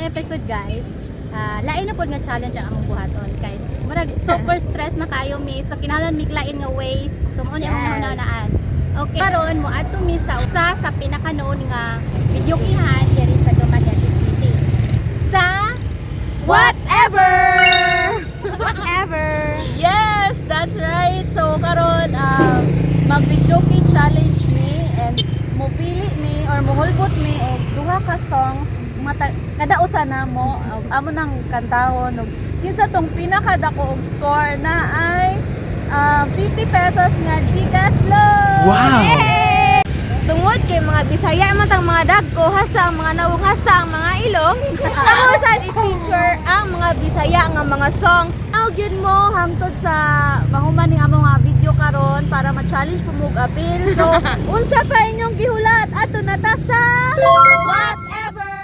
nga episode, guys, lain na pod nga challenge ang among buhaton, guys. Murag super stress na kayo mi. So kinahanglan mig lain nga ways. So mao ni among nahuna-hunaan. Okay, karon mo adto mi sa usa sa pinaka-known nga videokehan diri sa Dumaguete City. Sa Whatever! Whatever! Yes, that's right. So karon mag-videoke challenge mi and mopili mi or muhulbot mi og duha ka songs mata kada usa namo og amo nang kantahon og kinsa tong pinakadako og score na ay 50 pesos nga GCash loan. Wow! Tungod kay mga Bisaya man tang mga dagko, hasta ang mga nawong, hasta ang mga ilong, amo sad i-feature ang mga Bisaya nga mga songs. Aw gyud mo hangtod sa mahuman ning among nga video karon para ma-challenge po mo og appeal. So unsa pa inyong gihulat ato na ta sa Whatever!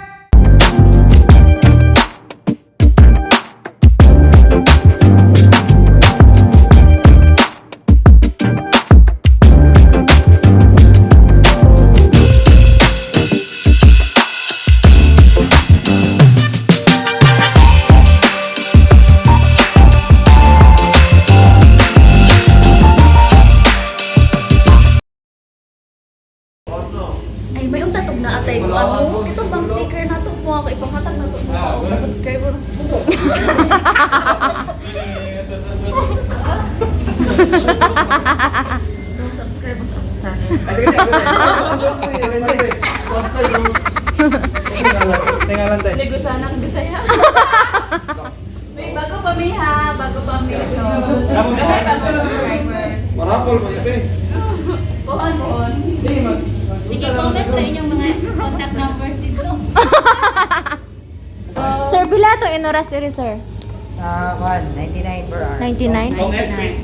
Ay, may unta tog na atay ko ano. Kito bang sticker na to mo ako ipanghatag na to mo ako ka subscriber. No subscriber sa akong channel. Negosan ang Bisaya. May bago pa mi ha, bago pa mi. So, gamay pa sa subscribers. Marapol mo ito eh. Pohon, pohon. Sige, comment na inyong mga contact numbers dito. Sir, pila to inoras iri, sir? Ah, 99 per hour. 99?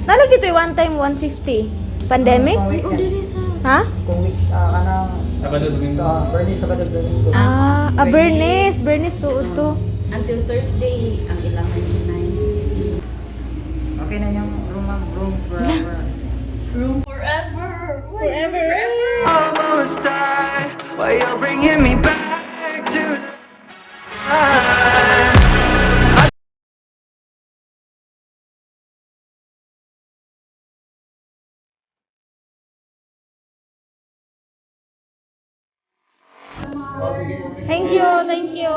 Nalagi to one time 150. Pandemic? Kung Ay, oh, weekend. diri sa Ha? Kung week, kanang Sabado, Domingo. sa Bernice, Sabado, Domingo. Ah, Bernice. Bernice tuod to. Until Thursday ang ilang 99. Okay na yung room, ma'am. Room forever. Room forever. Forever. Almost died while you're bringing me back to life. Thank you, thank you.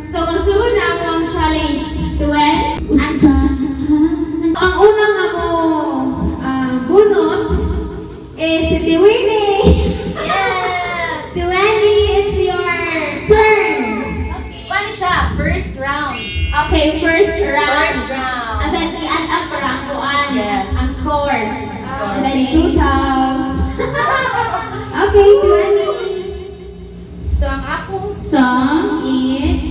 So, magsulod na ako ang challenge. Tuwen, usa. Ang una nga mo bunot is si Tiwini. Yes! Tiwini, it's your turn. Paano siya? First round. Okay, first round. First round. And then, i-add up para ang kuan. Yes. Ang score. And then, total. Okay, Tiwini. So, ang akong song is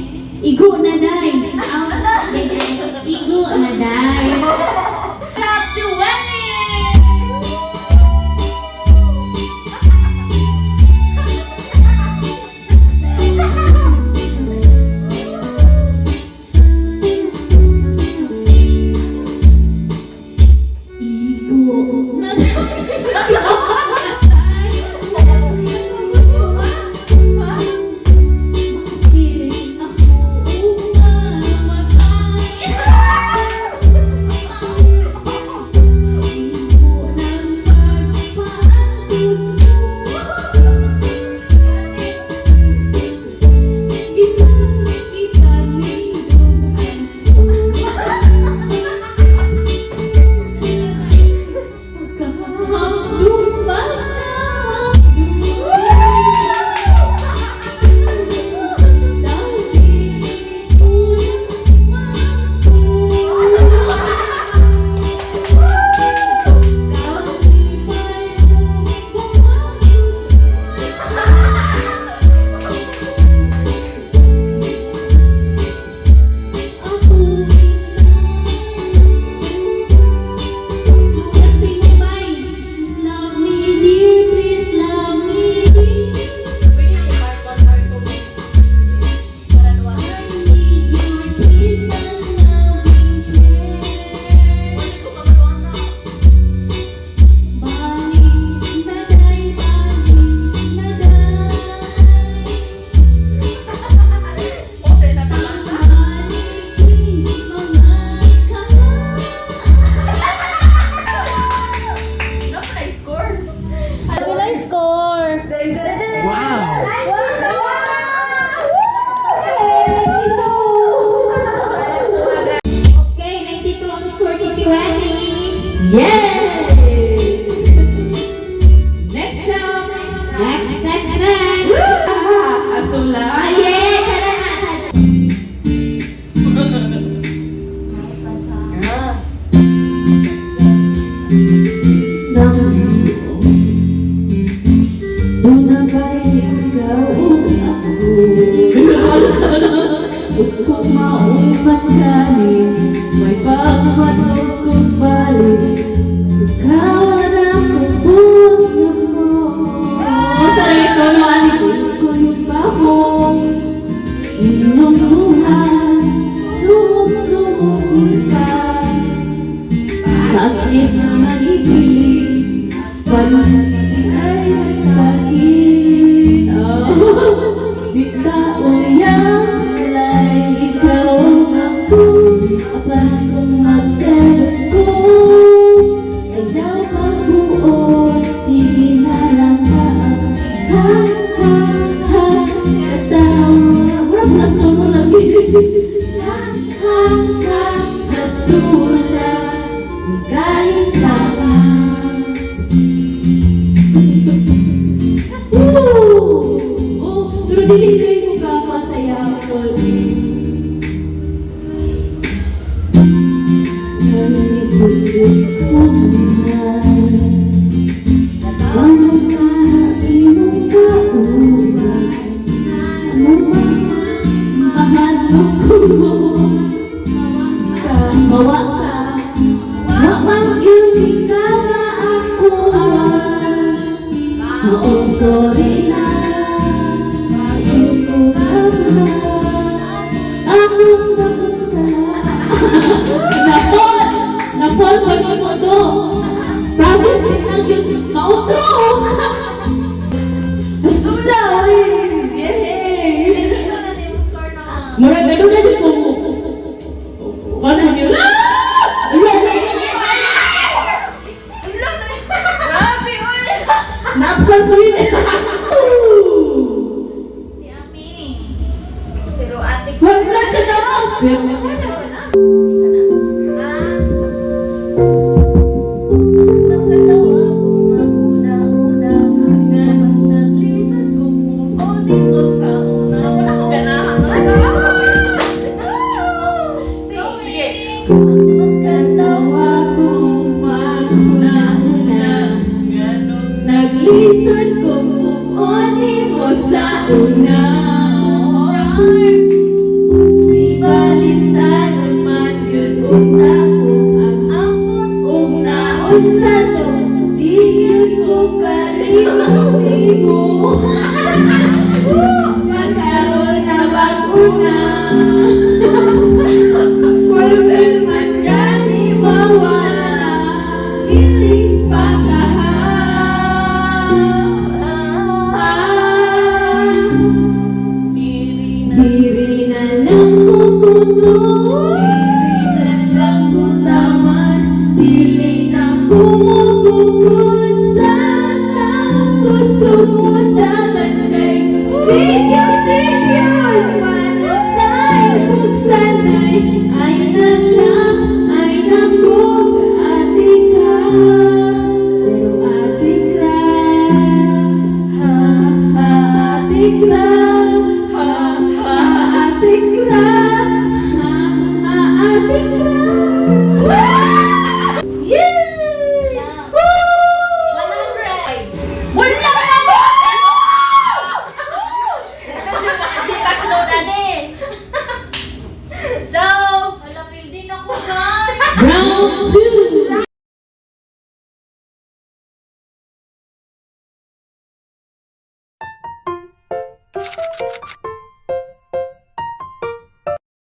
Igo na Day. Ang Igo na Day. Clap to Wendy! Igo na Day. Bakit ako mamatay? Doon ba'y ikaw ug ako? Ug kung mauman kani, may pagmatog kong balik. Ikaw ang akong buwag na mo. Sa ko no, ani ko yung bahong inyong buhay, sumok-sumok ka. As if nagigilig, pag ay sakit. Oh, di tao yang walay ikaw ang ako. Apan kung magselos ko, ayaw pagbuot, sige na lang ka. Ha, ha, ha, katawa. Mura po na sa mo lagi. Ha, ha, ha, hasula, kalintahan. Woo! Oh, pero dili kayo ko kakuha sa iya ko. Sa ko Ano ka imong kauban? Ano ba mahadlok ko ka mawa ka wa man gyud ka na ako? Maong sorry na yung ko ka among napunsa. Na-fall! Na-fall ko ni mo do! Promise, is na gyud mautro! Basta oy! Yay! Murag ganun na jud ko. Wala yun. Ah! Grabe, oy! Naabsan sa yun. Si Aming. Pero ate Wala siya na. Nakatawa ko mag-una-una, ganun naglisod ko o di ko sa una. Wala akong ganahan. Sige. Magkatawa kung mag-una-una, Ganun naglisod ko mo sa una. Di balintan man yun unta ko ang amot ug naunsa to, di yun ko kalimot nimo. Pagkaroon na bag-una.